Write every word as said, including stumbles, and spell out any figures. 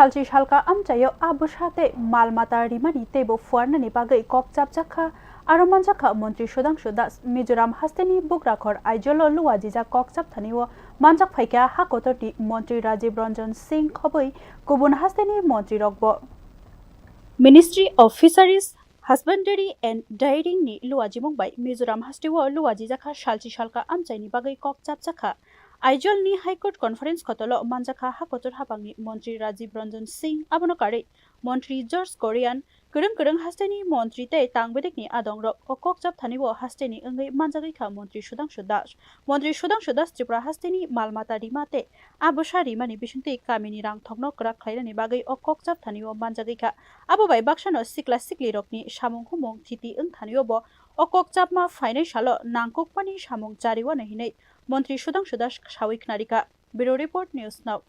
Salchi salka amchaio a bwsa tei mal mata rimani teibo phuarnani bagwi kok chapjakha. Aro manjakha Montri Sudhangshu Das. Mizoram hasteni Bugrakhor Aizawl-o luajijak kok chapthanio manjak phaikha ha kotorni Montri Rajiv Ranjan Singh khobwi kubun hasteni montrirokbo. Ministry of Fisheries, Husbandry and Dairying ni luajimung bai Mizoram hasteo luajijakha salchi salka amchaini bagwi kok chapjakha. Aizawl ni High Court Conference khotolo manjakha ha kotor hapangni Montri Rajiv Ranjan Singh, abono karwi Montri George Kurian, kwrwng kwrwng hasteni montri tei tang bedekni adongrok o kok chapthanio hasteni wngwi manjagwi kha Montri Sudhangshu Das. Montri Sudhangshu Das Tripura hasteni mal mata rima tei a bwsa rimani bisingtwi kamini rang thokno kwrak khlainani bagwi o kok chapthanio manjagwi kha. Abo bai baksano sikla siklirokni samung humung thiti wngthanio bo o kok chapma phainai salo nangkukmani samung chariwano hinwi Montri Sudhangshu Das sawi khnarikha. Bureau Report, News Now.